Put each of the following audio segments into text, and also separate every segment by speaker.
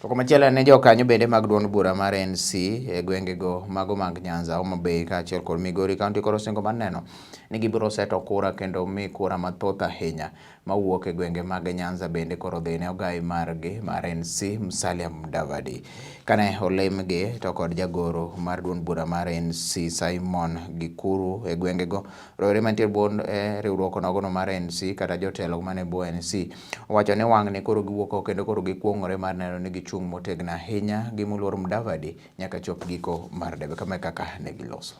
Speaker 1: To komachielo ne jokanyo bende mag duond bura mar ANC e gwengego mago mag Nyanza, Homa Bay kaachiel kod Migori County koro osingo mar neno ni gibiro seto kura kendo mi kura mathoth ahinya mawuok e gwenge mag Nyanza bende koro dhi ne ogai margi mar ANC Musalia Mudavadi. Kane olimgi to kod jagoro mar duond bura mar ANC Simon Gikuru e gwengego, rowere mantie bwo riwruok onogono mar ANC kata jotelo mane bwo ANC owacho ni wang'ni koro giwuok oko kendo koro gikuong'ore mar neno ni gichung' motegno ahinya gi moluor Mudavadi nyaka chop giko mar debe. Kama e kaka ne giloso.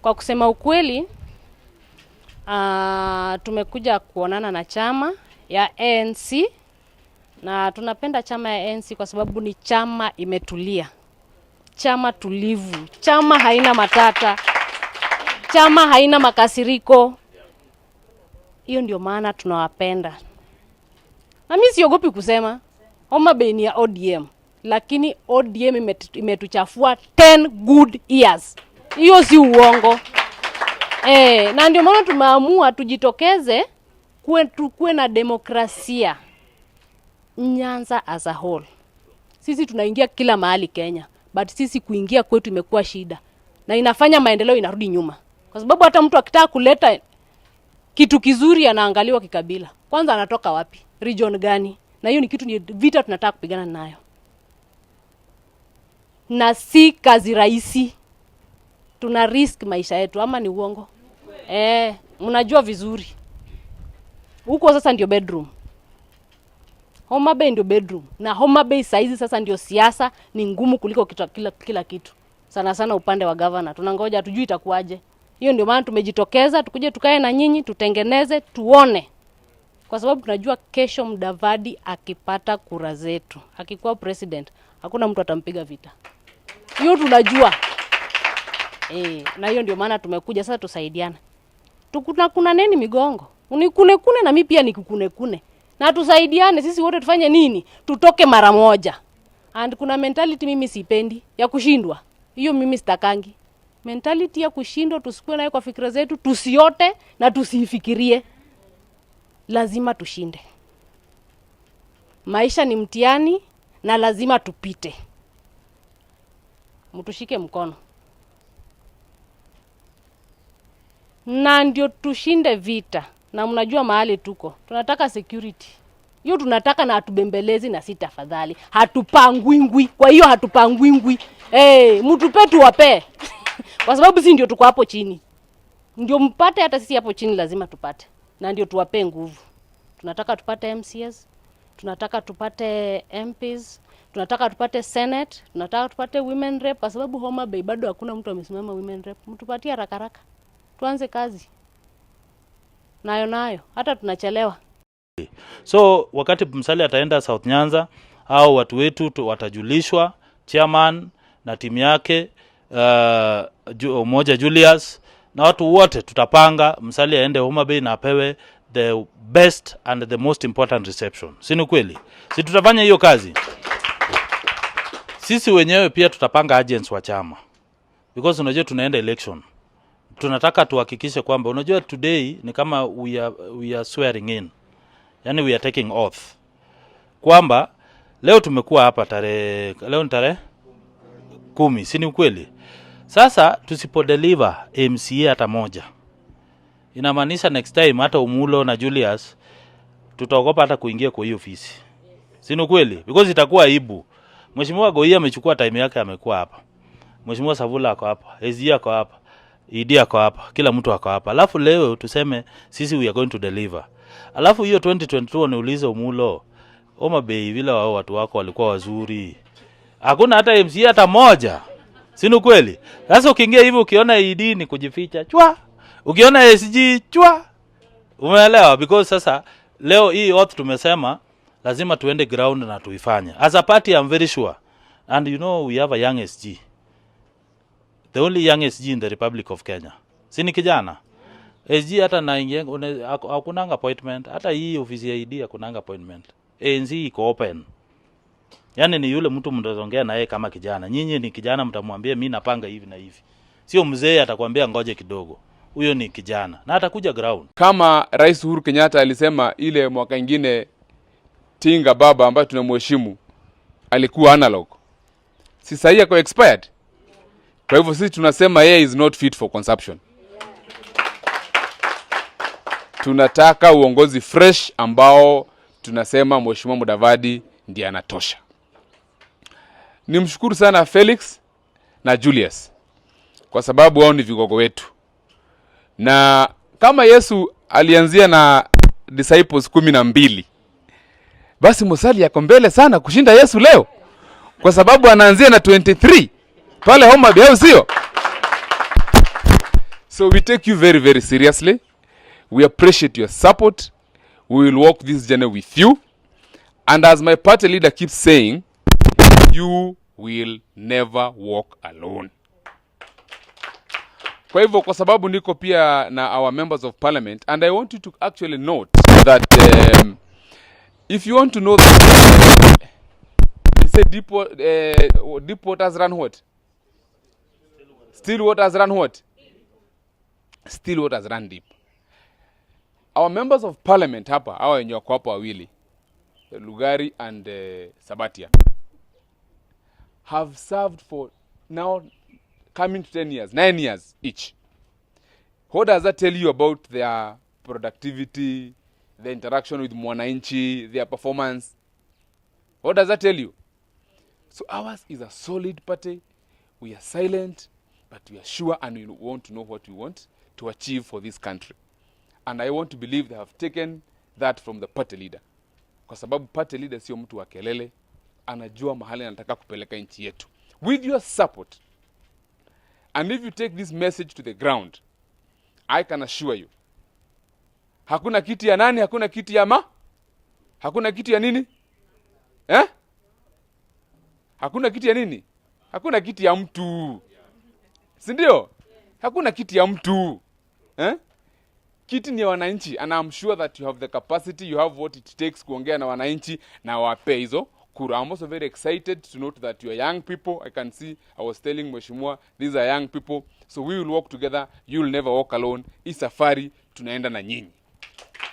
Speaker 2: Kwa kusema ukweli, tumekuja kuonana na chama ya ANC na tunapenda chama ya ANC kwa sababu ni chama imetulia, chama tulivu, chama haina matata, chama haina makasiriko. Hiyo ndio maana tunawapenda, na mimi siogopi kusema Homa Bay ni ya ODM, lakini ODM imetuchafua 10 good years. Hiyo si uongo. Na ndio maana tumeamua tujitokeze tukuwe na demokrasia Nyanza as a whole. Sisi tunaingia kila mahali Kenya, but sisi kuingia kwetu imekuwa shida na inafanya maendeleo inarudi nyuma, kwa sababu hata mtu akitaka kuleta kitu kizuri anaangaliwa kikabila. Kwanza anatoka wapi, region gani? Na hiyo ni kitu, ni vita tunataka kupigana nayo, na si kazi rahisi. Tuna risk maisha yetu, ama ni uongo? Mnajua vizuri huko sasa ndio bedroom. Homa Bay ndio bedroom, na Homa Bay saizi sasa ndio siasa ni ngumu kuliko kila kitu, sana sana upande wa governor. Tunangoja tujui itakuwaje. Hiyo ndio maana tumejitokeza tukuje tukae na nyinyi tutengeneze, tuone, kwa sababu tunajua kesho Mudavadi akipata kura zetu, akikuwa president, hakuna mtu atampiga vita. Hiyo tunajua. Na hiyo ndio maana tumekuja sasa tusaidiane. Tukuna kuna neni migongo. Unikune kune na mimi pia nikukune kune. Na tusaidiane sisi wote tufanye nini? Tutoke mara moja. And kuna mentality mimi sipendi ya kushindwa. Hiyo mimi sitakangi. Mentality ya kushindwa tusikuwe nayo kwa fikra zetu, tusiote na tusiifikirie. Lazima tushinde. Maisha ni mtihani na lazima tupite. Mtushike mkono. Na ndio tushinde vita. Na mnajua mahali tuko. Tunataka security. Hiyo tunataka na hatubembelezi na si tafadhali. Hatupangwingwi. Kwa hiyo hatupangwingwi. Mtupe tuwape. Kwa sababu si ndio tuko hapo chini. Ndio mpate hata sisi hapo chini lazima tupate. Na ndio tuwape nguvu. Tunataka tupate MCAs, tunataka tupate MPs, tunataka tupate Senate, tunataka tupate women rep, kwa sababu Homa Bay bado hakuna mtu amesimama women rep. Mtupatie haraka haraka. Tuanze kazi. Nayo nayo, hata tunachelewa.
Speaker 3: So wakati Musalia ataenda South Nyanza, au watu wetu watajulishwa, chairman na timu yake, Umoja Julius na watu wote tutapanga Musalia aende Homa Bay na apewe the best and the most important reception. Si ni kweli? Si tutafanya hiyo kazi? Sisi wenyewe pia tutapanga agents wa chama. Because unajua tunaenda election. Tunataka tuhakikishe kwamba unajua today ni kama we are swearing in. Yani we are taking oath. Kwamba leo tumekuwa hapa tarehe, leo ni tarehe 10, si ni ukweli? Sasa tusipo deliver MCA hata moja, inamaanisha next time hata Umulo na Julius tutaogopa hata kuingia kwa hiyo ofisi. Si ni ukweli? Because itakuwa aibu. Mheshimiwa Goia amechukua time yake, amekuwa hapa. Mheshimiwa Savula ako hapa, SG ako hapa, ED ako hapa, kila mtu ako hapa. Alafu leo tuseme sisi we are going to deliver. Alafu hiyo 2022 niulize Umulo, Homa Bay vile wao watu wako walikuwa wazuri. Hakuna hata MCA hata moja. Si ni kweli? Sasa ukiingia hivi ukiona ED ni kujificha, chwa. Ukiona SG chwa. Umeelewa? Because sasa leo hii oath tumesema lazima tuende ground na tuifanye. As a party I'm very sure. And you know we have a young SG. The only young SG in the Republic of Kenya. Si ni kijana? SG hata naingia hakunanga appointment. Hata hii ofisi ya ED hakunanga appointment. ANC iko open. Yaani ni yule mtu mtaongea naye kama kijana. Nyinyi ni kijana mtamwambia mimi napanga hivi na hivi. Sio mzee atakwambia ngoje kidogo. Huyo ni kijana na atakuja ground.
Speaker 4: Kama Rais Uhuru Kenyatta alisema ile mwaka ingine Tinga baba ambaye tunamheshimu Alikuwa analog, si sahii ako expired? Kwa hivyo sisi tunasema yeye is not fit for consumption. Tunataka uongozi fresh ambao tunasema Mheshimiwa Mudavadi ndiye anatosha. Nimshukuru sana Felix na Julius kwa sababu wao ni vigogo wetu, na kama Yesu alianzia na disciples 12, basi Musalia yako mbele sana kushinda Yesu leo, kwa sababu anaanzia na 23 pale Homa Bay, au sio? So we take you very, very seriously. We appreciate your support. We will walk this journey with you. And as my party leader keeps saying, you will never walk alone. Kwa hivyo, kwa sababu niko pia na our members of parliament, and I want you to actually note that if you want to know that they say deep waters run what? Still waters run what? Still waters run deep. Our members of parliament hapa, hawa wenye wako hapa wawili, Lugari and Sabatia, have served for now coming to 10 years, 9 years each. What does that tell you about their productivity, their interaction with mwananchi, their performance? What does that tell you? So ours is a solid party. We are silent, but we are sure, and we want to know what we want to achieve for this country. And I want to believe they have taken that from the party leader. Kwa sababu party leader sio mtu wa kelele, anajua mahali anataka kupeleka nchi yetu. With your support, and if you take this message to the ground, I can assure you, hakuna kiti ya nani, hakuna kiti ya ma, hakuna kiti ya nini, eh? Hakuna kiti ya nini? Hakuna kiti ya mtu, si ndio? Hakuna kiti ya mtu, eh? Kiti ni ya wananchi, and I'm sure that you have the capacity, you have what it takes kuongea na wananchi na wape hizo kura. I'm also very excited to note that you are young people. I can see, I was telling Mheshimiwa, these are young people, so we will work together. You will never walk alone. Hii safari tunaenda na nyinyi.